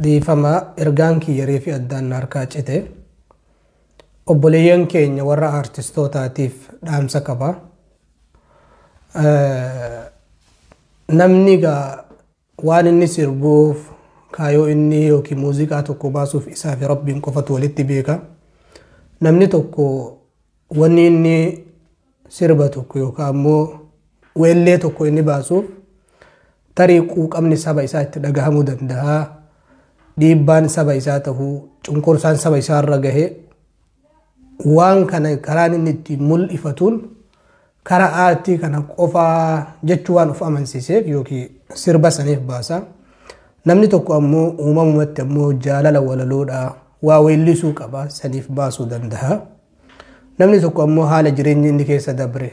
Dhiifama, ergaan kiyya fi addaan harkaa cite. Obboleeyyan keenya warra aartistootaatiif dhaamsa qaba. Namni gaa waan inni sirbuuf kaayoo inni yookiin muuziqaa tokko baasuuf isaa fi Rabbiin qofatu walitti beeka. Namni tokko wanni inni sirba tokko yookaan ammoo weellee tokko inni baasuuf tarii quuqamni saba isaa itti dhagahamuu danda'a. Dhiibbaan saba isaa tahuu, cunqursaan saba isaa irra gahee waan kana karaan inni ittiin mul'ifatuun karaa aartii kana qofaa jechuu waan of amansiiseef yookiin sirba saniif baasa. Namni tokko ammoo uumamumatti ammoo jaalala walaloodhaa waa weellisuu qaba, saniif baasuu danda'a. Namni tokko ammoo haala jireenyi inni keessa dabre,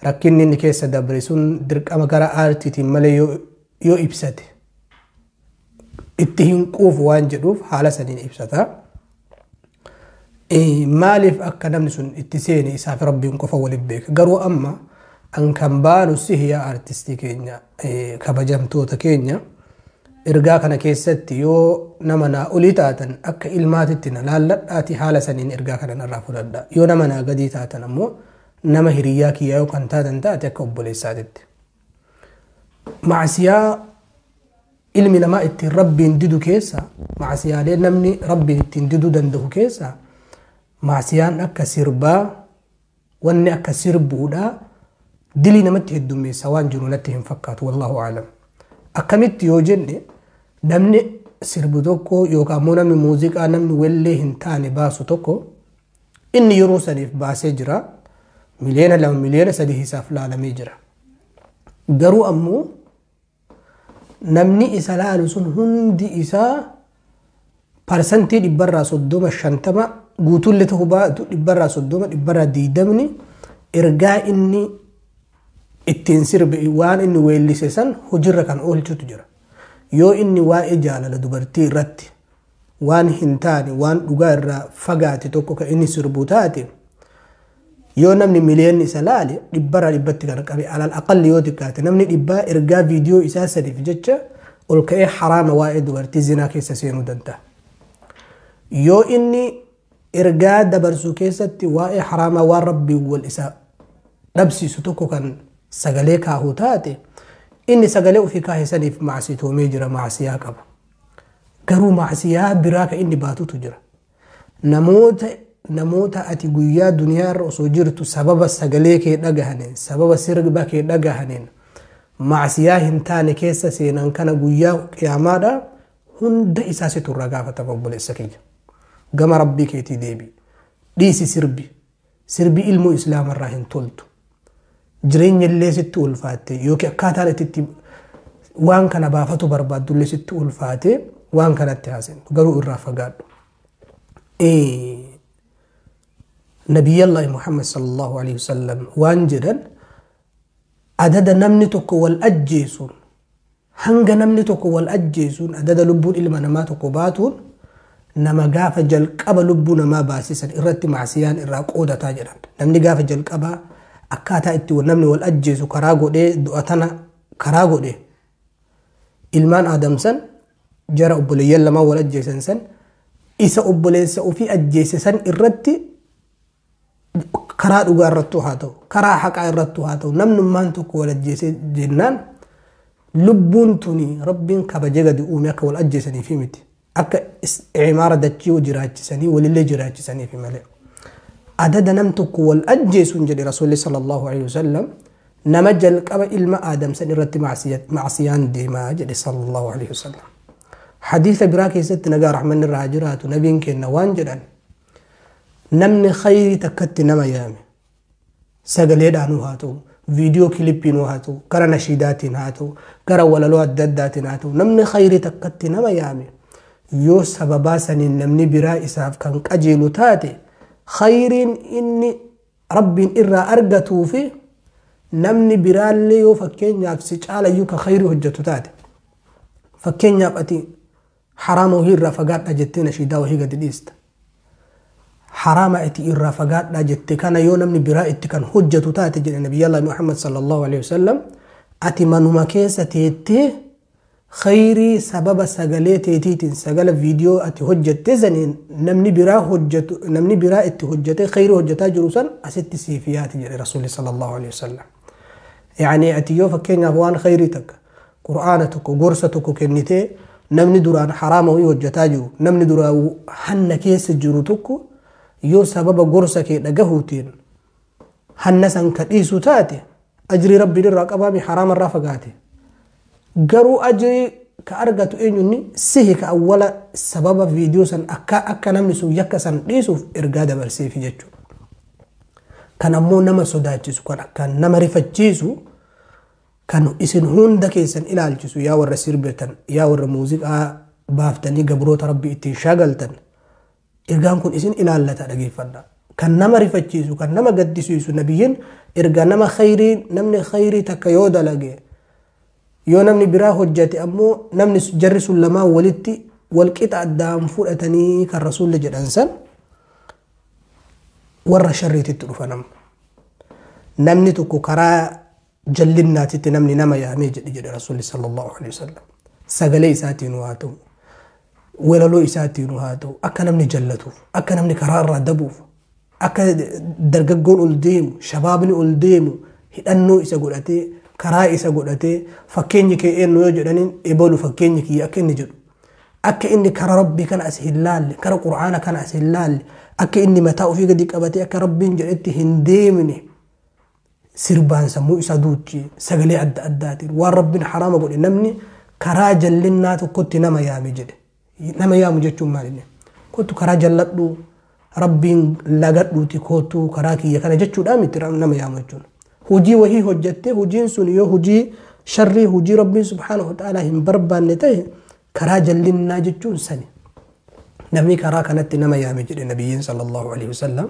rakkinni inni keessa dabre sun dirqama gara aartiitiin malee yoo ibsate itti hin quufu waan jedhuuf haala saniin ibsata. Maaliif akka namni sun itti seene isaaf Rabbiin qofa waliin beeka. Garuu amma an kan baanu sihiyaa aartistii keenya, kabajamtoota keenya, ergaa kana keessatti yoo nama naa olii taatan akka ilmaatitti na laalladhaati haala saniin ergaa kana narraa fudhadha. Yoo nama naa gadii taatan ammoo nama hiriyyaa kiyyaa yoo kan taatan taate akka obboleessaatitti. Macsiyaa ilmi namaa ittiin Rabbiin didu keessa, macsiyaalee namni Rabbiin ittiin diduu danda'u keessa, macsiyaan akka sirbaa, wanni akka sirbuudhaa dilii namatti heddummeessa waan jiru natti hin fakkaatu, wallahu aalam. Akkamitti yoo jenne, namni sirbu tokko yookaan ammoo namni muuziqaa, namni wellee hin taane baasu tokko, inni yeroo saniif baasee jira. 2 miliyoona, 3 miliyoona isaaf laalamee jira. Garuu ammoo namni isa laalu sun hundi isaa 30% 50% guutuullee ta'uu baatu 30% 20% ergaa inni ittiin sirbe, waan inni weellise san hojiirra kan oolchutu jira. Yoo inni waa'ee jaalala dubartii irratti waan hin taane, waan dhugaa irraa fagaate tokko kan inni sirbu taate, yoo namni miliyoonni isa laale 100% kan qabe, alal aqalli yoo xiqqaate namni 100 ergaa viidiyoo isaa sadiif jecha ol ka'ee haraama waa'ee dubartii zinaa keessa seenuu danda'a. Yoo inni ergaa dabarsuu keessatti waa'ee haraamaa, waan Rabbiin wal isa dhabsiisu tokko kan sagalee kaahuu taate, inni sagalee ofii kaahe saniif macsitoomee jira, macsiyaa qaba. Garuu macsiyaa biraa kan inni baatutu jira. Namoota ati guyyaa duniyaa irra osoo jirtu sababa sagalee kee dhagahaniin, sababa sirba kee dhagahaniin macsiyaa hin taane keessa seenan kana guyyaa qiyaamaadha hunda isaa situ irraa gaafatama. Obboleessa kiyya, gama Rabbii keetii deebi, dhiisi sirbi. Sirbi ilmoo islaamarraa hin toltu. Jireenya illee sitti ulfaatte yookiin akkaataan itti waan kana baafatu barbaaddullee sitti ulfaate waan kanatti haasentu, garuu irraa fagaadhu. Nabiyyallaahi Muhammad sallallahu alaihi wasallam waan jedhan, adada namni tokko wal ajjeesuun, hanga namni tokko wal ajjeesuun, adada lubbuun ilma namaa tokko baatuun, nama gaafa jalqaba lubbuu namaa baasisan irratti macsiyaan irraa qoodataa jedhan. Namni gaafa jalqabaa akkaataa itti namni wal ajjeesu karaa godhee, du'a tana karaa godhee, ilmaan aadamsan jara obboleeyyan lamaan wal ajjeesan san, isa obboleessa ofii ajjeese san irratti, karaa dhugaa irrattuu haa ta'u, karaa haqaa irrattuu haa ta'u, namnummaan tokko wal ajjeese jennaan, lubbuun tuni Rabbiin kabajee gadi uume akka wal ajjeesaniif miti, akka imaara dachii jiraachisanii walillee jiraachisaniif malee. Adada nam tokko wal ajjeesuun, jedhe Rasuulli sallallahu alaihi wasallam, nama jalqaba ilma aadamsan irratti macsiyaan deemaa jedhe sallallahu alaihi wasallam. Hadiisa biraa keessatti, nagaa rahmanni irraa jiraatu, nabiin kenna waan jedhan, namni khayrii takkatti nama yaame, sagaleedhaanuu haa ta'u, viidiyoo kilippiinuu haa ta'u, gara nashiidaatiin haa ta'u, gara walaloo adda addaatiin haa ta'u, namni khayrii takkatti nama yaame, yoo sababaa saniin namni biraa isaaf kan qajeelu taate, khayriin inni Rabbiin irraa argatuu fi namni biraallee yoo fakkeenyaaf si caalayyuu ka khayrii hojjetu taate, fakkeenyaaf ati haraama wahii irraa fagaadha jettee nashiidaa wahii gadi dhiista. Haraama ati irraa fagaadhaa jette kana yoo namni biraa itti kan hojjetu taate, jedhe Nabiyyallah Muhammad sallallahu alaihi wasallam, ati manuma keessa teettee Khayrii sababa sagalee teetiitiin sagala viidiyoo ati hojjatte saniin namni biraa hojjetu, namni biraa itti hojjete khayrii hojjetaa jiru san asitti siif yaati jedhe Rasuulli sallallahu alaihi wasallam. Yaani ati yoo fakkeenyaaf waan khayrii takka, qur'aana tokko, gorsa tokko kennitee namni duraan haraama wayii hojjetaa jiru, namni duraan hanna keessa jiru tokko yoo sababa gorsa kee dhagahuutiin hanna san ka dhiisu taate, ajrii rabbiin irraa qabaami, haraama irraa fagaate. Garuu ajrii ka argatu eenyunni? Sihi ka awwala sababa viidiyoo san akka namni sun yakka san dhiisuuf ergaa dabarseefi jechuudha. Kan ammoo nama sodaachisu, kan akkaan nama rifachiisu, kan isin hunda keessan ilaalchisu, yaa warra sirbitan, yaa warra muuziqaa baaftanii gabroota rabbii ittiin shagaltan, ergaan kun isin ilaallata, dhageeffadha. Kan nama rifachiisu, kan nama gaddisiisu, nabiyyiin ergaa nama khayrii, namni khayrii takka yoo dalage, yoo namni biraa hojjate ammoo namni jarri sun lamaan walitti walqixa addaan fudhatanii kan rasuulli jedhan san, warra sharriititti dhufa nama. Namni tokko karaa jallinnaatitti namni nama yaamee jedhe rasuulli sallallahu alaihi wasallam. Sagalee isaatiin haa ta'u, walaloo isaatiin haa ta'u, akka namni jallatuuf, akka namni karaa irraa dabuuf, akka dargaggoon ol deemu, shabaabni ol deemu, hidhannoo isa godhatee, karaa isa godhatee, fakkeenyi kee eenyu yoo jedhaniin ebalu fakkeenyi kiyya akka inni jedhu. Akka inni karaa rabbii kana as hin laalle, kara qur'aana kana as hin laalle, akka inni mataa ofii gadi qabatee akka rabbiin jedhetti hin deemne, sirbaan sammuu isaa duuchi, sagalee adda addaatiin waan rabbiin haraama godhe namni karaa jallinnaa tokkotti nama yaame jedhe. Nama yaamu jechuun maal inni? Kottu karaa jalladhu, rabbiin lagadhuuti kottu karaa kiyya kana jechuudha miti nama yaamu jechuun. Hojii wahii hojjattee, hojiin sun yoo hojii sharrii, hojii rabbiin subhaanahu wa ta'ala hin barbaanne ta'e, karaa jallinnaa jechuun sani. Namni karaa kanatti nama yaame jedhe nabiyyiin sallallahu alaihi wasallam.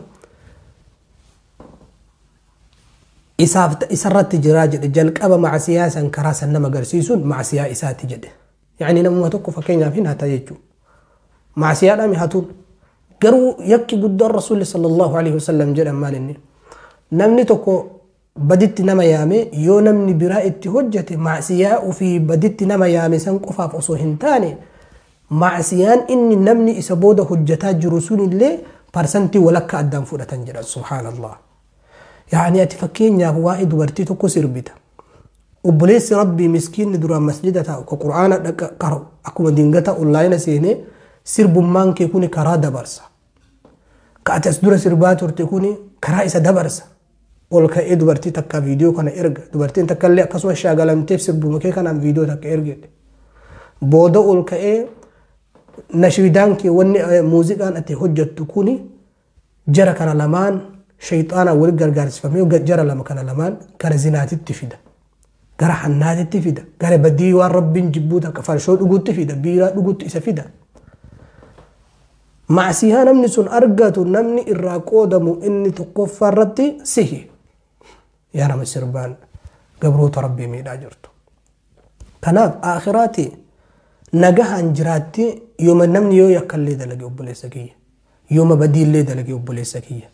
Isaaf isarratti jiraa jedhe, jalqaba macsiyaa san karaa san nama agarsiisuun macsiyaa isaati jedhe. Yaani namuma tokko fakkeenyaaf hin hata jechuudha. Macsiyaadhaan hatuun. Garuu yakki guddaan rasuulli sallallahu alaihi wasallam jedhan maal inni? Namni tokko baditti nama yaame, yoo namni biraa itti hojjete, macsiyaa ofii baditti nama yaame san qofaaf osoo hin taane, macsiyaan inni namni isa booda hojjetaa jiru sunillee parsantii walakka addaan fudhatan jedhan, subhaanallah. Yaani ati fakkeenyaaf waa'ee dubartii tokko sirbita. Obboleessi rabbii miskiinni duraan masjida taa'u ka qur'aana qara'u akkuma dingata onlaayina seenee sirbummaan kee kuni karaa dabarsa. Ka ati as dura sirbaa turte kuni karaa isa dabarsa. Ol ka'ee dubartii takka viidiyoo kana erga. Dubartiin takka illee akkasuma shaagalamteef sirbuma kee kanaan viidiyoo takka ergite. Booda ol ka'ee nashiidaan kee, wanni muuziqaan ati hojjettu kuni jara kana lamaan shayxaanaan wal gargaarsifamee jara lama kana lamaan gara zinaatitti fida. Gara hannaatitti fida. Gara badii waan rabbiin jibbuu takka farshoo dhuguutti fida. Biiraa dhuguutti isa fida. Macsiyaa namni sun argatu namni irraa qoodamu inni tokkoffaa irratti sihi. Yaa nama sirbaan gabroota rabbii miidhaa jirtu. Kanaaf aakhiraati nagahaan jiraatti yooma namni yoo yakkallee dalage, obboleessa kiyya. Yooma badiillee dalage, obboleessa kiyya.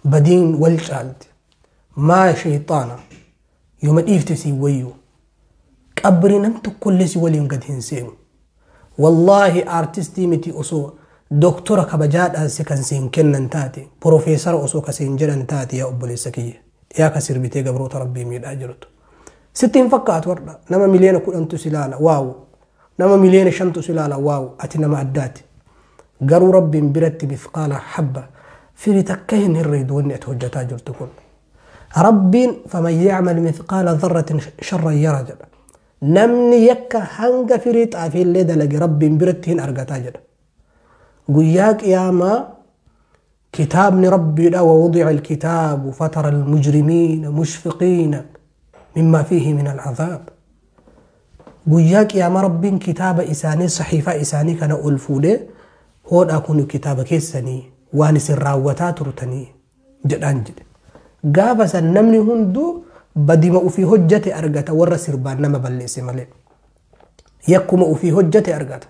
Badiin wal caalti. Maa shayxaana yooma dhiifte si wayyu. Qabri nam tokkollee si waliin gad hin seenu. Wallaahi aartistii miti, osoo doktora kabajaadhaan si kan siin kennan taate, profeesara osoo ka siin jedhan taate, yaa obboleessa kiyya. Yaa ka sirbitee gabroota rabbii miidhaa jirtu. Sitti hin fakkaatu, har'a nama 10 miliyoonatu si ilaala, waawu. Nama 5 miliyoonatu si ilaala, waawu, ati nama addaati. Garuu rabbiin biratti mithqaala habba firii takka hin herreedu wanni ati hojjetaa jirtu kun. Rabbiin faman yacmal mithqaala dharratin sharran yara jedha. Namni yakka hanga firii xaafiillee dalage rabbiin biratti hin argataa jedha. Guyyaa qiyaamaa kitaabni rabbiidha, ووضع الكتاب فترى المجرمين مشفقين مما فيه من العذاب. Guyyaa qiyaamaa rabbiin kitaaba isaanii, saxiifaa isaanii kana ol fuudhee, hoodhaa kun kitaaba keessanii waan isin raawwataa turtanii jedhaan jedhe. Gaafa san namni hunduu badima ofii hojjate argata, warra sirbaan nama balleesse malee. Yakkuma ofii hojjate argata.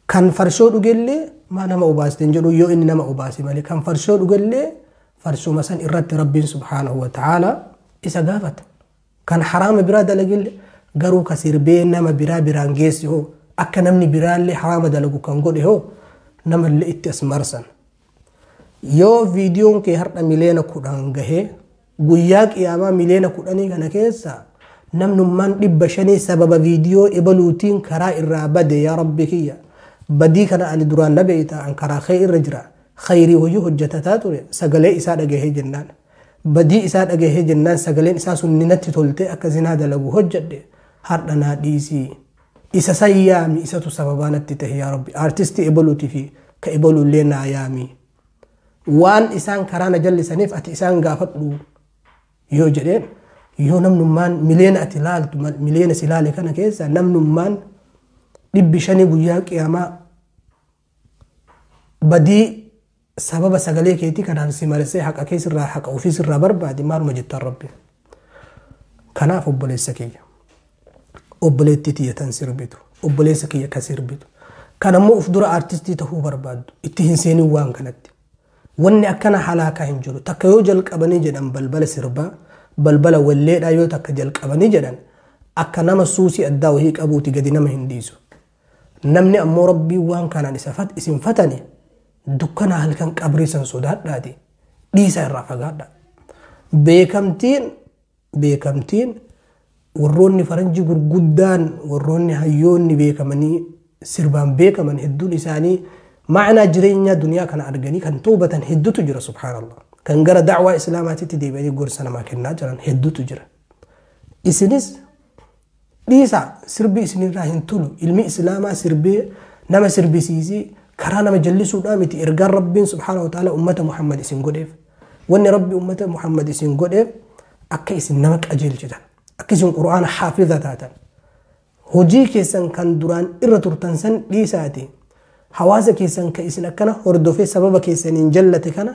Kan farshoo dhugellee maa nama obaiste hin jedhu yoo inni nama obaase malee, kan farshoo dhugellee farshuma san irratti rabbiin subhaanahu wa ta'ala isa gaafata. Kan haraama biraa dalagellee Garuu ka sirbee nama biraa biraan geesse hoo, akka namni biraallee haraama dalagu kan godhe hoo, namallee itti as marsan. Yoo viidiyoon kee har'a 10 miliyoona gahee, guyyaa qiyaamaa 10 miliyoona kana keessa namnummaan 500 sababa viidiyoo ebaluutiin karaa irraa bade, yaa Rabbi kiyya, badii kana ani duraan na beeyta, an karaa kee irra jira, khayrii hojii hojjetataa ture, sagalee isaa dhagahee jennaan, badii isaa dhagahee jennaan, sagaleen isaa sun natti tolte, akka zinaa dalagu hojjedhe, har'a naa dhiisii, isa san yaami, isatu sababaa natti tahe, yaa Rabbi, aartistii ebaluutii fi ka ebaluullee naa yaami, waan isaan karaa na jallisaniif ati isaan gaafadhu yoo jedheen, yoo namnummaan miliyoona ati laaltu, miliyoona si laale kana keessa namnummaan 500 guyyaa qiyaamaa badii sababa sagalee keetii kanaan si marsee haqa keessirraa, haqa ofiisirraa barbaade, maaluma jettaan Rabbi? Kanaaf obboleessa kiyya, obboleettii tiyya tan sirbitu, obboleessa kiyya ka sirbitu, kan ammoo uf dura aartistii tahuu barbaaddu, itti hin seenin waan kanatti. Wanni akkana halaakaa hin jiru. Takka yoo jalqabanii jedhan, balbala sirbaa, balbala walleedhaa yoo takka jalqabanii jedhan, akka nama suusii addaa wahii qabuuti gadi nama hin dhiisu. Namni ammoo Rabbiin waan kanaan isa isin fatane, dukkana halkan qabrii san sodaadhaati dhiisa, irraa fagaadha. Beekamtiin warroonni faranjii gurguddaan, warroonni hayyoonni beekamanii sirbaan beekaman hedduun isaanii ma'anaa jireenyaa duniyaa kana arganii kan toobatan hedduutu jira, subhaanallah. Kan gara da'waa islaamaatitti deebi'anii gorsa namaa kennaa jiran hedduutu jira. Isinis dhiisa, sirbi isinirraa hin tolu. Ilmi islaamaa sirbee nama sirbisiisii karaa nama jallisuudhaa miti ergaan Rabbiin subhaanahu wa ta'ala ummata Muhammad isin godheef. Wanni Rabbi ummata Muhammad isin godheef akka isin nama qajeelchitan, akka isin Qur'aana haafiza taatan. Hojii keessan kan duraan irra turtan san dhiisaati. Hawaasa keessan ka isin akkana hordofee sababa keessaniin jallate kana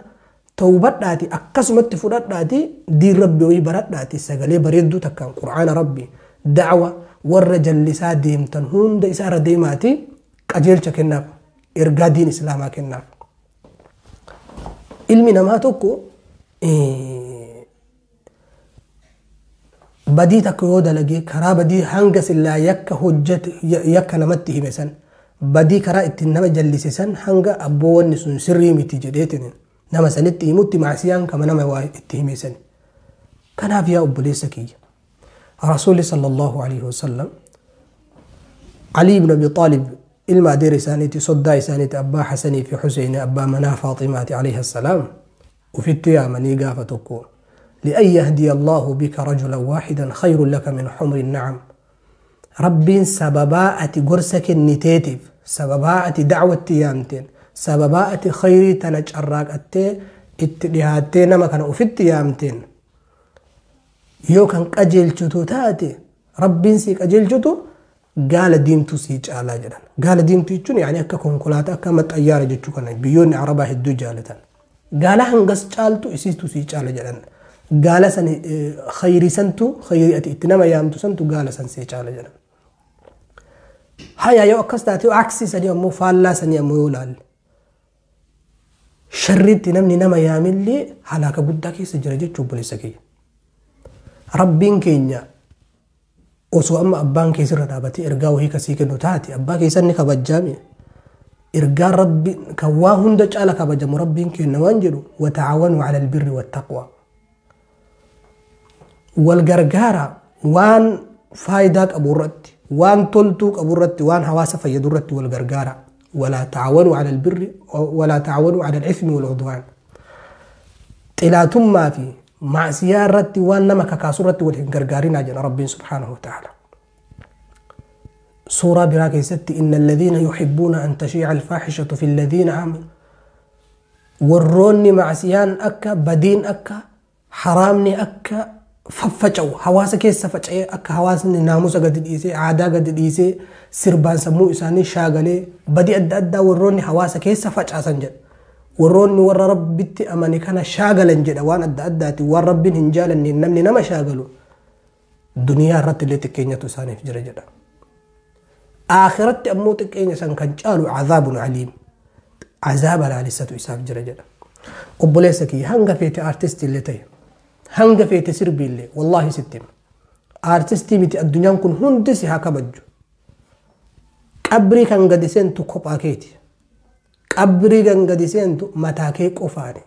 tawbadhaati, akkasumatti fudhadhaati, diin Rabbi wayii baradhaati, sagalee bareedduu takkaan Qur'aana Rabbi da'wa warra jallisaa deemtan hunda isaarra deemaati qajeelcha kennaaf, ergaa diin islaamaa kennaaf. Ilmi namaa tokko badii takka yoo dalagee, karaa badii hanga sillaa yakka hojjete, yakka namatti hime san, badii karaa ittiin nama jallise san, hanga abboo wanni sun sirrii miti jedheetiin nama sanitti himutti, macsiyaan kama nama waa itti hime san. Kanaaf yaa obboleessa kiyya, Rasuulli sallallahu alaihi wasallam Ali ibn Abi Talib, ilma adeera isaaniiti, soddaa isaaniiti, abbaa Hasanii fi Huseini, abbaa manaa Faaximaati alayhi assalaam, ufitti yaamanii gaafa tokko, لأن يهدي الله بك رجلا واحدا خير لك من حمر النعم. Rabbiin sababaa ati gorsa kenniteetiif, sababaa ati dacwatti yaamteen, sababaa ati khayrii tana carraaqattee itti dhihaattee nama kana ufitti yaamteen yoo kan qajeelchitu taate, Rabbiin sii qajeelchitu gaala diimtuu sii caalaa jedhan. Gaala diimtuu jechuun yaani akka konkolaataa, akka xayyaara jechuu kana biyyoonni Arabaa hedduu jaalatan. Gaala hangas caaltu isiitu sii caala jedhan. Gaala san khayrii santu, khayrii ati itti nama yaamtu santu gaala san sii caala jedhan. Haya, yoo akkas taate, aksii sanii ammoo, faallaa sanii ammoo yoo laalle, sharriitti namni nama yaamillee halaaka guddaa keessa jira jechuu, obboleessa kiyya. Rabbiin keenya osoo amma abbaan keessirra dhaabatee ergaa wahii kasii kennu taate, abbaa keessan ni kabajjaame. Ergaan Rabbi kan waa hunda caala kabajamu, Rabbiin kenna waan jedhu, وتعاونوا على البر والتقوى, wal gargaara waan faayidaa qabu irratti, waan toltuu qabu irratti, waan hawaasa fayyadu irratti wal gargaara. ولا تعاونوا على البر ولا تعاونوا على الإثم والعدوان, xilaatummaa fi macsiyaa irratti, waan nama kakaasu irratti wal hin gargaarinaa jedha Rabbiin subhaanahu wa ta'ala. Suuraa biraa keessatti, إن الذين يحبون أن تشيع الفاحشة في الذين آمنوا, warroonni macsiyaan akka badiin, akka haraamni akka faffaca'u, hawaasa keessa faca'ee, akka hawaasni naamusa gadi dhiisee, aadaa gadi dhiisee, sirbaan sammuu isaanii shaagalee badii adda addaa warroonni hawaasa keessa facaasan jedha. Warroonni warra Rabbitti amane kana shaagalan jedha, waan adda addaati, waan Rabbiin hin jaalanne namni nama shaagalu duniyaa irratti illee xiqqeenyatu isaaniif jira jedha. Aakiratti ammoo xiqqeenya san kan caalu عذاب أليم, azaaba laalissatu isaaf jira jedha. Obboleessa kiyya, hanga feete aartistii illee ta'e, hanga feete sirbii illee, wallaahi sitti hima. Aartistii miti, addunyaan kun hundi si haa kabajju. Qabrii kan gadi seentu kophaa keeti. Qabrii kan gadi seentu mataa kee qofaani.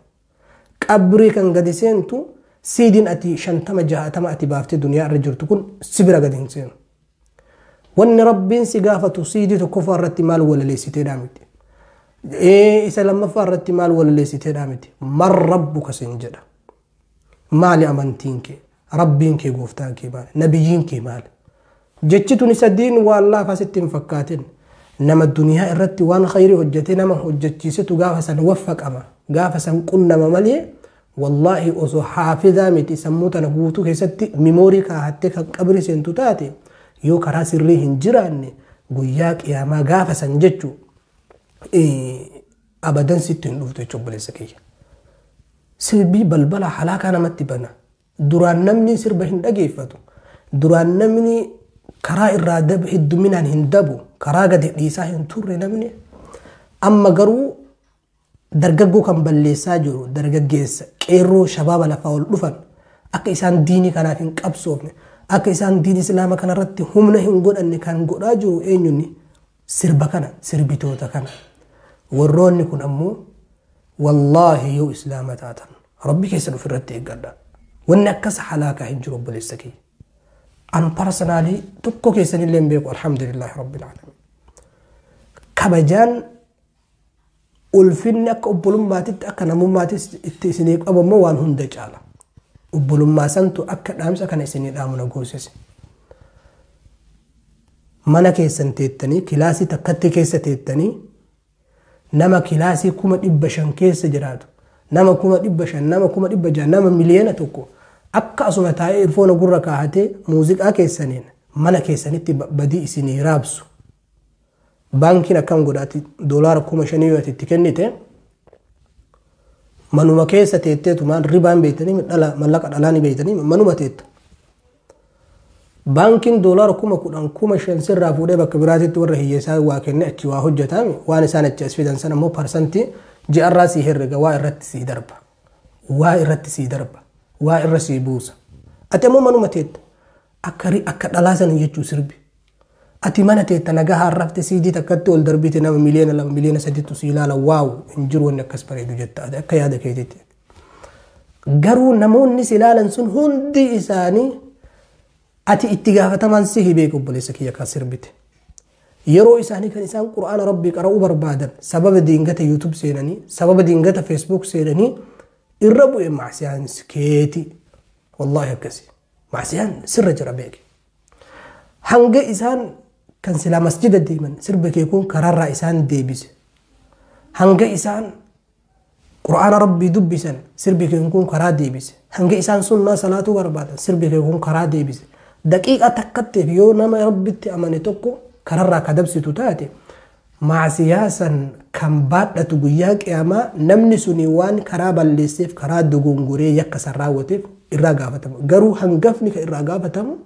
Qabrii kan gadi seentu siidiin ati 50 60 ati baaftee duniyaa irra jirtu kun si bira gadi hin seenu. Wanni Rabbiin si gaafatu siidii tokkoffaa irratti maal walaleessiteedhaa miti. Isa lammaffaa irratti maal walaleessiteedhaa miti. Man rabbuka sin jedha. Maali amantiin kee? Rabbiin kee gooftaan kee maali? Nabiyyiin kee maali? Jechi tuni sadiin waan laafaa sitti hin fakkaatin. Nama duniyaa irratti waan khayrii hojjete nama hojjechiisetu gaafa san waffaqama. Gaafa san qunnama malee wallaahi osoo haafizaa miti sammuu tana guutuu keessatti mimoorii kaahattee kan qabri seentu taate yoo karaa sirrii hin jiraanne guyyaa qiyaamaa gaafa san jechuu abadan sitti hin dhuftu jechuun obboleessa kiyya. Sirbii balbala halaakaa namatti bana. Duraan namni sirba hin dhageeffatu. Duraan namni karaa irraa hedduminaan hin dabu. Karaa gadi dhiisaa hin turre namni. Amma garuu dargaggoo kan balleessaa jiru dargaggeessa qeerroo shabaaba lafaa ol dhufan akka isaan diinii kanaaf hin qabsoofne, akka isaan diinii islaama kanarratti humna hin godhanne kan godhaa jiru eenyunni? Sirba kana, sirbitoota kana. Warroonni kun ammoo wallaahi yoo islaama taatan Rabbi keessan ofirratti eeggadha. Wanni akkas halaakaa hin jiru obboleessa kiyya. An personally tokko keessanillee hin beeku, alhamdulillahi rabbil alamin. Kabajaan ulfinni akka obbolummaatitti akka namummaattis itti isinii qabu ammoo waan hunda caala. Obbolummaa santu akka dhaamsa kana isinii dhaamu na goosise. Mana keessan teettanii kilaasii takkatti keessa teettanii nama kilaasii 500,000 keessa jiraatu, nama 500,000, nama 600,000, nama 1,000,000 akka asuma taa'ee irfoona gurra kaahatee muuziqaa keessaniin mana keessanitti badii isinii raabsu. Baankiin akkam godhaati doolaara 5,000 yoo ati itti kennite manuma keessa teetteetumaan ribaan beektanii dhala mallaqa dhalaa ni beektanii manuma teetta. Baankiin doolaara 10,000 5,000 sirraa fuudhee bakka biraatitti warra hiyyeessaa waa kenne achi waa hojjetame waan isaan achi as fidan sana immoo parsantii ji'arraa sii herrega waa irratti sii darba. Waa irratti sii darba. Waa irra sii buusa. Ati ammoo manuma teetta. Akka dhalaa sana jechuu sirbi. Ati mana teetta nagaa harrafte siidii takkatti ol darbite nama 2 miliyoona 3 si ilaala waaw hin jiru wanni akkas bareedu jetta ati akka yaada keetiitti. Garuu namoonni si ilaalan sun hundi isaanii ati itti gaafatamaan si beeku obboleessa kiyya kan sirbite. Yeroo isaanii kan isaan Qur'aana Rabbii qara'uu barbaadan sababa diingata YouTube seenanii sababa diingata Facebook seenanii irra bu'e macsiyaan keeti. Wallaahi akkasi. Macsiyaan sirra jira beeki. Hanga isaan kan silaa masjida deeman sirba kee kun karaarraa isaan deebise. Hanga isaan Qur'aana Rabbii dubbisan sirbi kee kun karaa deebise. Hanga isaan sunnaa salaatuu barbaadan sirbi kee kun karaa deebise. Daqiiqa takkatteef yoo nama Rabbitti amane tokko kararraa kadabsitu taate maasiyaa san kan baadhatu guyyaa qiyaamaa namni suni waan karaa balleesseef karaa dogongoree yakka san raawwateef irraa gaafatama. Garuu hangafni kan irraa gaafatamu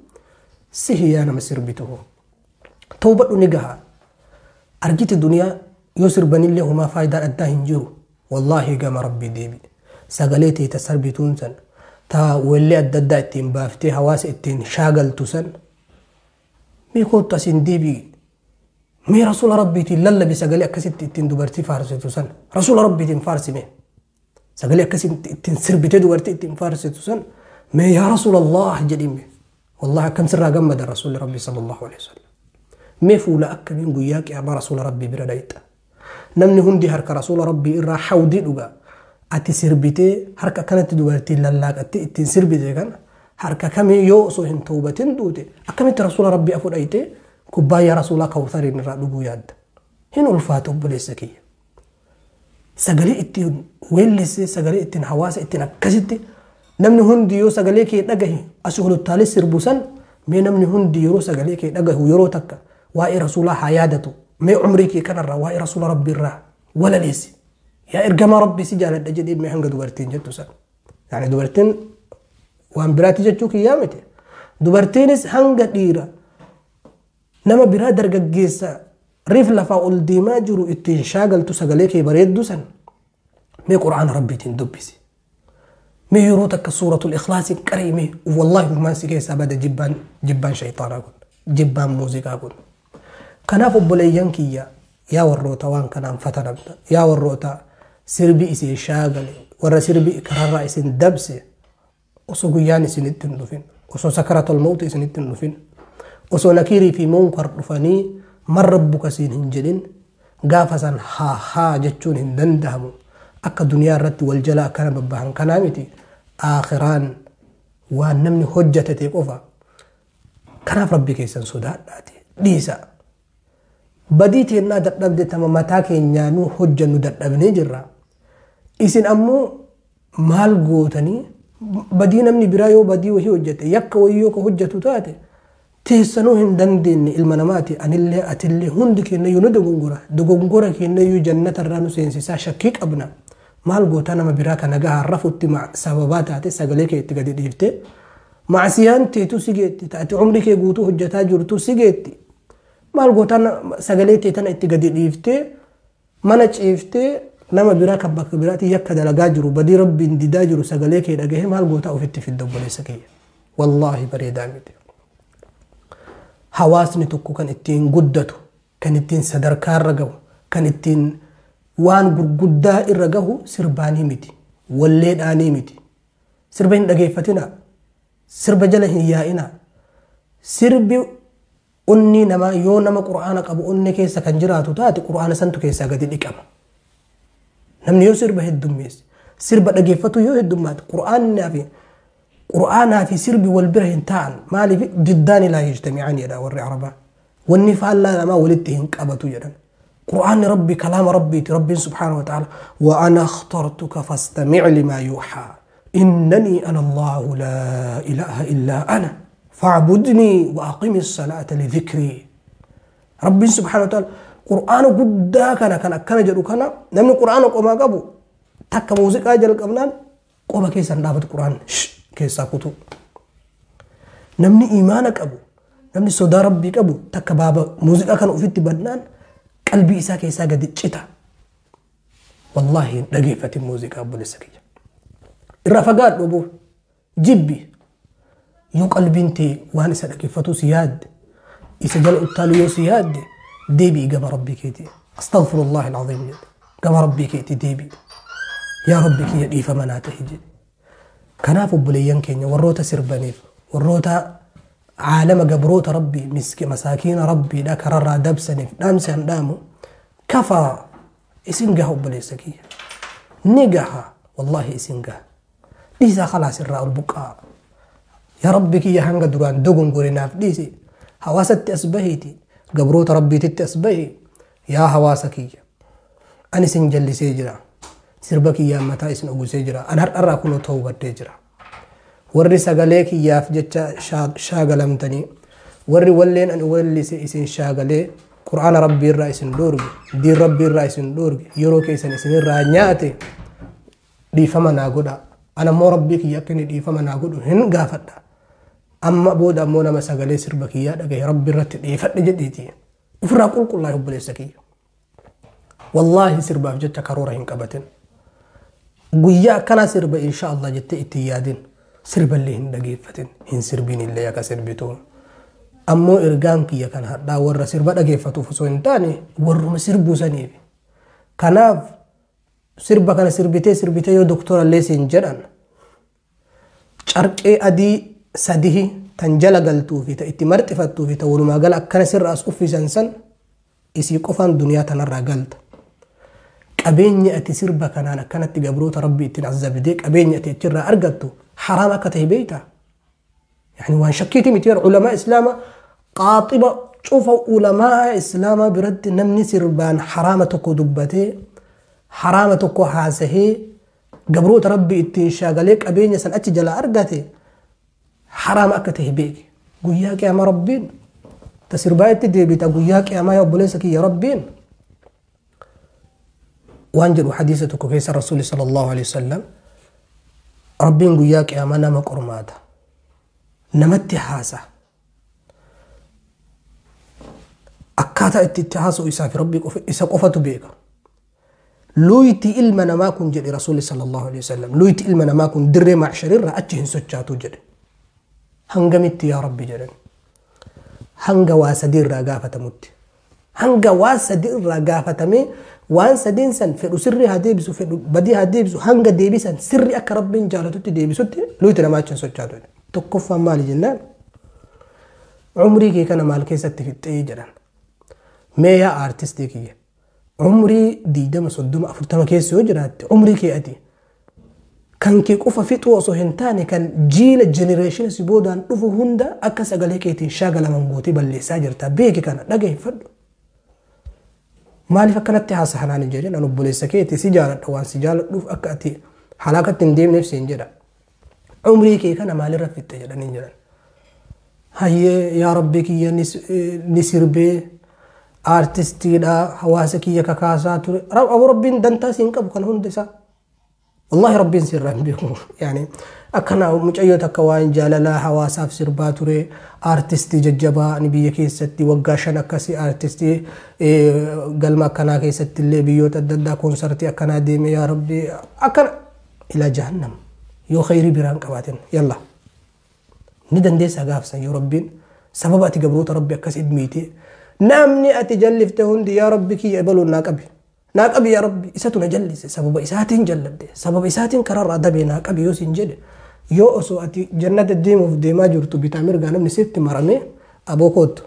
si hiyyaa nama sirbitu. Tawbadhu ni gaha. Argite duniyaa yoo sirbanillee homaa faayidaan addaa hin jiru. Wallaahi gama Rabbii deebi. Sagalee teeta sarbituun san ta wallee adda addaa ittiin baaftee hawaasa ittiin shaagaltu san mee kottu asiin deebi'i. Mee rasuula Rabbiitiin lallabi sagalee akkasitti ittiin dubartii faarsitu san rasuula Rabbiitiin faarsime. Sagalee akkasitti ittiin sirbitee dubartii ittiin faarsitu san mee yaa rasuulallah jedhime. Wallaahi akkam sirraa gammada rasuulli Rabbii sallallahu alaihi wasallam. Mee fuula akkamiin guyyaa qiyaamaa rasuula Rabbii bira dhayxa. Namni hundi harka rasuula Rabbii irraa hawdii dhuga. Ati sirbitee harka akkanatti dubartiin lallaaqattee ittiin sirbite kana harka kamii yoo osoo hin tawbatin duute akkamitti rasuula Rabbii afu dhayxee kubbaayyaa rasuulaa kawsariin irraa dhuguu yaadda. Hin ulfaatu obboleessa kiyya. Sagalee ittiin weellissee sagalee ittiin hawaasa ittiin akkasitti namni hundi yoo sagalee kee dhagahe asii holuttaalee sirbu san mee namni hundi yeroo sagalee kee dhagahu yeroo takka waa'ee rasuulaa haa yaadatu. Mee umrii kee kanarraa waa'ee rasuula Rabbii irraa walaleessi. Yaa ergamaa Rabbii si jaaladha jedhee mee hanga dubartiin jettu san. Yaani dubartiin waan biraati jechuu kiyyaa miti. Dubartiinis hanga dhiira nama biraa dargaggeessa riif lafaa ol deemaa jiru ittiin shaagaltu sagalee kee bareeddu san mee Qur'aana Rabbiitiin dubbisi. Mee yeroo takka suuratul ikhlaasii qaree mee wallaahi ufumaan si keessaa bada jibbaan shayxaanaa kun jibbaan muuziqaa kun. Kanaaf obboleeyyan kiyya yaa warroota waan kanaan fatanamta yaa warroota sirbi isin shaagale warra sirbi kararraa isin dabse osoo guyyaan isinitti hin dhufin osoo sakaratul mawti isinitti hin dhufin osoo nakiirii fi munkar dhufanii man rabbuka siin hin jedhin gaafa san haa haa jechuun hin danda'amu akka duniyaa irratti wal jala akkana babbahan kanaa miti aakhiraan waan namni hojjetate qofa. Kanaaf rabbi keessan sodaadhaati dhiisa. Badii teennaa dadhabde tama mataa keenyaanuu hojjannu dadhabnee jirra. Isin ammoo maal gootanii badii namni biraa yoo badii wahii hojjete yakka wahii yoo ka hojjetu taate teessanuu hin dandeenye ilma namaati anillee atillee hundi keenyayyuu nu dogongora dogongora keenyayyuu jannatarraa nu seensisaa shakkii qabna. Maal gootaa nama biraa kana gahaa rafutti sababaa taate sagalee kee itti gadi dhiifte macsiyaan teetu si geetti taate umri kee guutuu hojjetaa jirtu si geetti maal gootaa sagalee tee tana itti gadi dhiiftee mana ciiftee nama biraa kan bakka biraatti yakka dalagaa jiru badii rabbiin didaa jiru sagalee kee dhagahee maal gootaa ofitti fidda obboleessa kiyya. Wallaahi bareedaa miti. Hawaasni tokko kan ittiin guddatu kan ittiin sadarkaarra gahu kan ittiin waan gurguddaa irra gahu sirbaanii miti walleedhaanii miti. Sirba hin dhageeffatinaa sirba jala hin yaa'inaa. Sirbi onni namaa yoo nama qura'aana qabu onni keessa kan jiraatu taate qura'aana santu keessaa gadi dhiqama. Namni yoo sirba heddummeesse sirba dhageeffatu yoo heddummaate qura'aanaa fi sirbi wal bira hin ta'an maaliif diddaan laa yajtami'aan jedha warri arabaa wanni faallaa namaa walitti hin qabatu jedhan. قرآن ربي كلام ربي ربي سبحانه وتعالى وأنا اخترتك فاستمع لما يوحى إنني أنا الله لا إله إلا أنا فاعبدني وأقم الصلاة لذكري. ربي سبحانه وتعالى قرآن قد كان كان كان جدو كان نمن قرآن قما قبو تك موسيقى جل قبنان قما كيسا نابت قرآن كيسا كتو نمني إيمانك أبو نمني صدى ربي أبو تك بابا موسيقى كان أفيد بدنان قلبي إسا كيسا قد جتا والله دقيفة الموسيقى أبو لسكية الرفقات أبو جبي يو قلبي انت وانا سدقيفته سياد يسجل التاليو سياد ديبي قام ربي كيتي استغفر الله العظيم جد قام ربي كيتي ديبي يا ربي كي يديف مناته جد كناف بليان كينيا وروتا سربانيف وروتا عالم قبروت ربي مسك مساكين ربي لا كرر دبسنف دامسن دامو كفى اسنجه بليسكية نجها والله اسنجه ليس خلاص الراء البقاء يا ربي كي هنغ دران دوغن غوريناف ديسي هواست أسبهيتي قبروت ربي تتأسبهي يا هواسكي أنا سنجل سيجرا سربكي يا متى اسن أبو سيجرا أنا أرى كله توبة تجرا warri sagalee kiyyaaf jecha shaagalamtanii warri walleen ani wallise isin shaagalee qur'aana rabbii irraa isin dhoorge diin rabbii irraa isin dhoorge yeroo keessan isin irraa nyaate dhiifama naa godha ana immoo rabbii kiyya akka inni dhiifama naa godhu hin gaafadha amma booda ammoo nama sagalee sirba kiyyaa dhagahe rabbi irratti dhiifadhe jedhiiti ofirraa qulqullaa'e obboleessa kiyya. Wallaahi sirbaaf jecha karoora hin qabatin guyyaa akkanaa sirba insha Allah jettee itti yaadin. Sirballee hin dhageeffatin hin sirbiin illee akka sirbitu ammoo ergaan kiyya kan hadhaa warra sirba dhageeffatuuf osoo hin taane warruma sirbuu saniif. Kanaaf sirba kana sirbitee sirbitee yoo doktorallee siin jedhan carqee adii sadihi tan jala galtuu fi ta itti marxifattuu fi ta walumaa gala akkana sirra as uffisan san isii qofaan duniyaa tanarraa galta. Qabeenya ati sirba kanaan akkanatti gabroota rabbii ittiin azabdee qabeenya ati achirraa argattu حرام أكته بيته يعني وان شكيتي متير علماء إسلام قاطبة شوفوا علماء إسلام برد نمني سربان حرامتك دبته حرامتك حاسه قبروت ربي اتنشاغليك أبين يسن أتجل أرقته حرام أكته بيك قوياك يا ما ربين تسربايت ديبيتا قوياك يا ما يا يا ربين. وانجلوا حديثتك كيس الرسول صلى الله عليه وسلم ربين قوياك يا ما نما قرماتا نمتي حاسة أكاتا اتتحاسو إسا في ربي إسا قفتو بيك Luyti ilma namaa kun jedhe Rasuulli sallallahu alaihi wasallam. Luyti ilma namaa kun dirree macsharirraa achi hin sochaatu jedhe. Hangamitti yaa Rabbi jedhan. Hanga waa sadii irraa gaafatamutti. Hanga waa sadii irraa gaafatamee waan sadiin san fedhu sirrii haa deebisu fedhu badii haa deebisu hanga deebisan sirrii akka Rabbiin jaalatutti deebisutti luyti namaa achi hin sochaatu. Tokkoffaan maali jennaan? Umrii kee kana maal keessatti fixxee jedhan. Mee yaa aartistii kiyya. Umrii 20 30 40 keessa yoo jiraatte umrii kee ati kan kee qofa fixuu osoo hin taane kan jiila jenereeshina si boodaan dhufu hunda akka sagalee keetiin shaagalaman gootee balleessaa jirta. Beeki kana dhageeffadhu. Maaliif akkanatti haasahanaan hin jedhin an obboleessa keeti si jaaladha waan si jaaladhuuf akka ati halaakatti hin deemneef siin jedha. Umrii kee kana maalirra fixxe jedhanii jiran. Hayyee yaa Rabbi kiyya ni sirbee aartistiidha hawaasa kiyya kakaasaa ture. Abu Rabbiin dantaa siin qabu kana hunda isaa. Wallahi Rabbiin sirraa hin beeku. Yaani akkana mucayyoo takka waan jaalalaa hawaasaaf sirbaa ture aartistii jajjabaa ani biyya keessatti waggaa 5 akkasii aartistii galma akkanaa keessatti illee biyyoota adda addaa koonsartii akkanaa deeme yaa Rabbi akkana ila jahannam yoo khayrii biraan qabaatin yalla ni dandeessaa gaafsan yoo Rabbiin sababa ati gabroota Rabbi akkas miite namni ati jallifte hundi yaa Rabbi kiyya ebaluun naa qabi. Naa qabi yaa Rabbi isatu na jallise sababa isaatiin jalladhe sababa isaatiin kararraa dabee naa qabi yoo siin jedhe yoo osoo ati jannata deemuuf deemaa jirtu bitaa mirgaa namni sitti maramee aboo koottu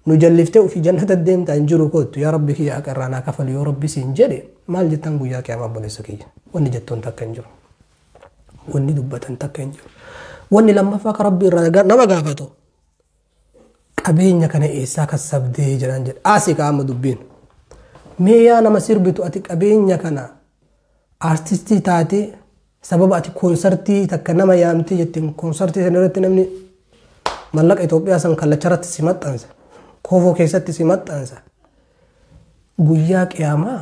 nu jalliftee ofii jannata deemtaa hin jiru koottu yaa Rabbi kiyya haqa irraa naa kafali yoo Rabbi siin jedhe maal jettan guyyaa qiyaamaa obboleessa kiyya wanni jettuun takka hin jiru wanni dubbatan takka hin jiru wanni lammaffaa ka Rabbi irraa nama gaafatu qabeenya kana eessaa kassabdee jedhan jedhe asii kaa'ama dubbiin. Mee yaa nama sirbitu ati qabeenya kana aartistii taate sababa ati koonsartii takka nama yaamtee jettiin koonsartii sana irratti namni mallaqa Itoophiyaa san kallacharratti si maxxansa koofoo keessatti si maxxansa guyyaa qiyaamaa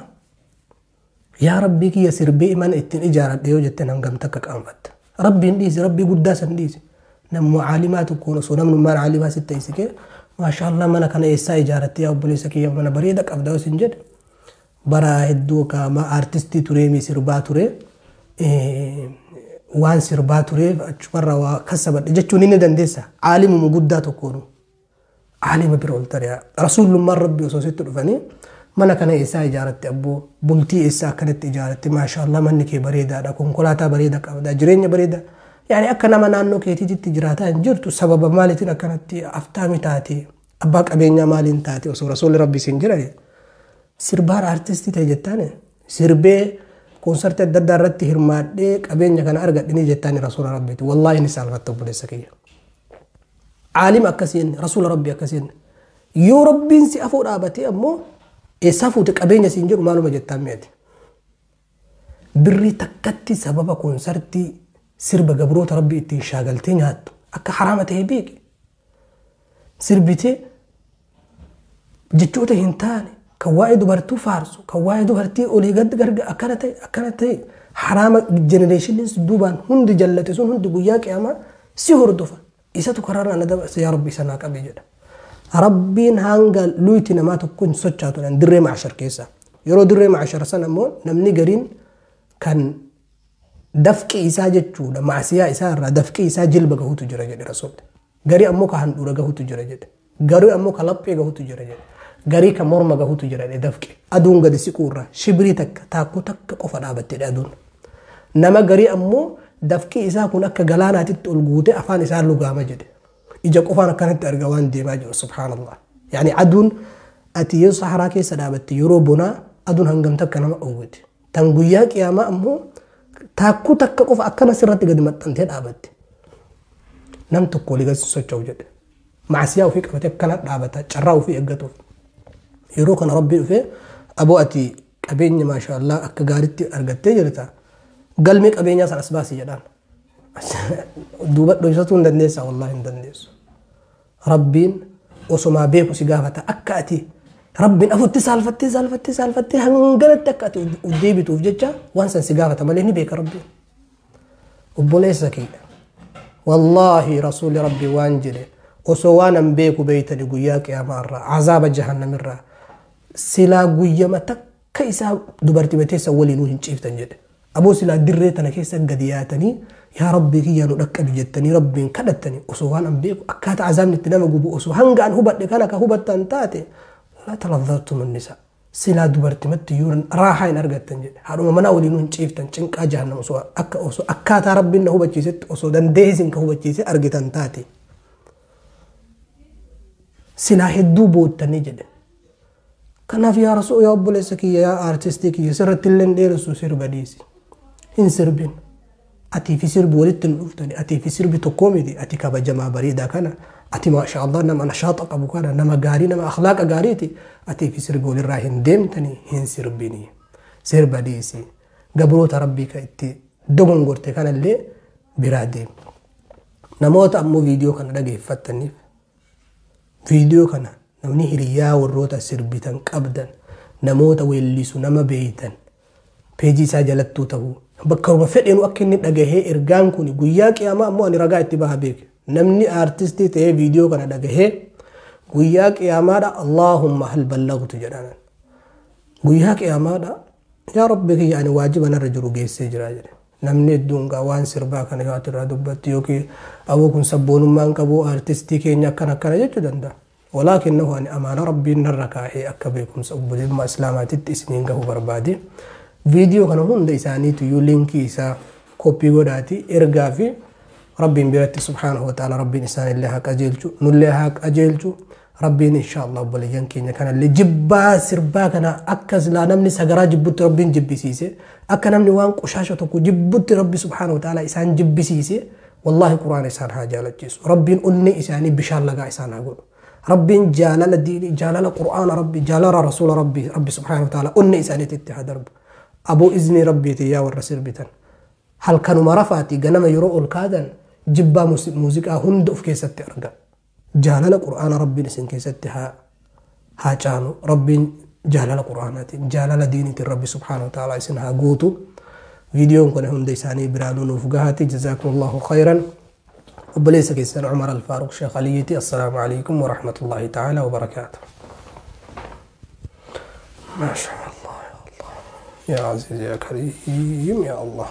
yaa Rabbii kiyya sirbee mana ittiin ijaaradhe yoo jetteen hangam takka qaanfatta. Rabbiin dhiisi Rabbii guddaa san dhiisi namni caalimaa tokkoon osoo namnummaan caalimaa sitti ta'e maashaallah mana kana eessaa ijaaratte yaa obboleessa kiyya mana bareeda qabda yoo sin jedhe bara hedduu qaama aartistii turee sirbaa ture waan sirbaa tureef achumarraa waa kassabadhe jechuun inni dandeessa caalimuma guddaa tokkoonu caalima bira ol tari'a rasuulummaan Rabbi osoo sitti dhufanii mana kana eessaa ijaaratte abboo bultii eessaa akkanatti ijaaratte maashaallah manni kee bareedaadha konkolaataa bareeda qabda jireenya bareeda yaani akka nama naannoo keetiitti jiraataa hin jirtu sababa maaliitiin akkanatti aftaami taate abbaa qabeenyaa maaliin taate osoo rasuulli Rabbi siin jiran sirbaan aartistii ta'e jettaan sirbee koonsartii adda addaa irratti hirmaadhee qabeenya kana argadhe ni jettaan rasuula Rabbiiti wallaahi ni saalfatta obboleessa kiyya. Caalima akkasiin rasuula Rabbi akkasiin yoo Rabbiin si afoo dhaabatee ammoo eessaa fuute qabeenya siin jedhu maaluma jettaan mi'ati. Birrii takkatti sababa koonsartii sirba gabroota Rabbi ittiin shaagaltee nyaattu akka haraama ta'e beeki. Sirbitee jechoota hin taane kan waa'ee dubartuu faarsu kan waa'ee dubartii olii gad garga akkana ta'e haraama jenereeshiniin duubaan hundi jallate sun hundi guyyaa qiyaamaa si hordofa isatu karaarraa na dabarse yaa Rabbi isa naa qabe jedha. Rabbiin hanga luyti namaa tokko hin sochaatu dirree maashar keessa. Yeroo dirree maashar sana immoo namni gariin kan dafqi isaa jechuudha maasiyaa isaa irraa dafqi isaa jilba gahuutu jira jedhe rasuulli. Garii ammoo ka handhuura gahuutu jira jedhe. Garii ammoo ka laphee gahuutu jira jedhe. Garii ka morma gahuutu jira jedhe dafqi. Aduun gadi siquu irraa shibrii takka taakkuu takka qofa dhaabattedha aduun. Nama garii ammoo dafqi isaa kun akka galaanaatitti ol guute afaan isaa lugaama jedhe. Ija qofaan akkanatti arga waan deemaa jiru subhaanallah. Yaani aduun ati yoo saharaa keessa dhaabatte yeroo bonaa aduun hangam takka nama dhowwite. Tan guyyaa qiyaamaa ammoo taakkuu takka qofa akkana sirratti gadi maxxantee dhaabatte. Nam tokko olii gadi socho'u jedhe. Maasiyaa ofii qabatee akkana dhaabata carraa ofii eeggatuuf. Yeroo kana Rabbi dhufee aboo ati qabeenya maashaallah akka gaariitti argattee jirta. Galmee qabeenyaa sana as baasi jedhaan. Duuba dho'isatuu hin dandeessaa wallaahi hin dandeessu. Rabbiin osomaa beeku si gaafata akka ati Rabbiin afutti saalfattee saalfattee saalfattee hanganatti akka ati uf deebituuf jecha waan san si gaafata malee ni beeka Rabbiin. Obboleessa kiyya. Wallaahi rasuulli Rabbi waan jedhe osoo waan an beeku beeytani guyyaa qiyaamaa irraa azaaba jahannamirraa silaa guyyama takka Ka isaa dubartii teessa waliinuu hin ciiftan jedhe. Aboo silaa dirree tana keessa gadi yaatanii yaa Rabbii kiyya nu dhaqqabi jettanii Rabbiin kadhattanii osoo waan an beeku akkaataa azaabni itti nama gubu osoo hanga an hubadhe kana ka hubattan taate la talazzattum nisa silaa dubartimatti iyyuu raahaa hin argattan jedhe. Haadhuma manaa waliinuu hin ciiftan cinqaa jahannam osoo akka osoo akkaataa Rabbiin na hubachiisetti osoo dandeessiin ka hubachiise argitan taate. Silaa hedduu boottanii jedhe. Kanaaf yaa Rasuul, yaa obboleessa kiyya, yaa aartistii kiyya, sirratti illee hin dheeressu, sirba dhiisi. Hin sirbin. Atii fi sirbi walitti hin dhuftani. Atii fi sirbi tokkoo miti. Ati kabajamaa bareedaa kana. Ati maasha Allah nama nashaaxa qabu kana, nama gaarii, nama akhlaaqa gaariiti. Atii fi sirbi walirraa hin deemtani, hin sirbini. Sirba dhiisi. Gabroota Rabbii ka itti dogongorte kanallee biraa deemi. Namoota ammoo viidiyoo kana dhageeffattaniif, viidiyoo kana namni hiriyaa warroota sirbitan qabdan, namoota weellisu nama beeytan, peejii isaa jalattuu ta'uu bakka fedheenu akka inni dhagahee ergaan kun guyyaa qiyaamaa ammoo ani ragaa itti baha beeke. Namni aartistii ta'ee viidiyoo kana dhagahee guyyaa qiyaamaadha Allaahumma hal ballagtu jedhaan. Guyyaa qiyaamaadha yaa Rabbi kiyya ani waajiba narra jiru geessee jira jedhe. Namni hedduun gaa waan sirbaa kana yoo ati irraa dubbatti yookiin aboo kun sabboonummaa hin qabu, aartistii keenya akkana akkana jechuu danda'a. Walaakinnahu ani amaana Rabbiin narra kaa'ee akka beekumsa obboleessummaa Islaamaatitti isiniin gahuu barbaade. Viidiyoo kana hunda isaaniitu iyyuu liinkii isaa koppii godhaati ergaa fi Rabbiin biratti subhaanahu wa ta'ala Rabbiin isaanillee haa qajeelchu, nullee haa qajeelchu. Rabbiin insha Allah obboleeyyan keenya kanallee jibbaa sirbaa kana akka silaa namni sagaraa jibbutti Rabbiin jibbisiise, akka namni waan qoshaasha tokko jibbutti Rabbi subhaanahu wa ta'ala isaan jibbisiise, wallaahi Qur'aana isaan haa jaalachiisu. Rabbiin onnee isaanii bishaan lagaa isaan haa godhu. Rabbiin jaalala diinii, jaalala Qur'aana Rabbi, jaalala Rasuula Rabbi, Rabbi subhaanahu wa ta'ala onnee isaaniitti itti haa darbu. Aboo iznii Rabbiiti yaa warra sirbitan. Halkanuma rafaati ganama yeroo ol kaatan jibbaa muuziqaa hunda of keessatti arga. Jaalala Qur'aana Rabbiin isin keessatti haa caanu. Rabbiin jaalala Qur'aanaatiin, jaalala diiniitiin Rabbi subhaanahu wa ta'ala isin haa guutu. Viidiyoon kun hunda isaanii biraanuu nuuf gahaati. Jazaakumullahu khayran. Obboleessa keessan Umar Alfaaruq Sheekh Aliyyiiti. Assalaamu alaikum wa rahmatullahi ta'ala wa barakaatuh. Maasha Allah, ya Allah. Ya Aziz, ya Karim, ya Allah.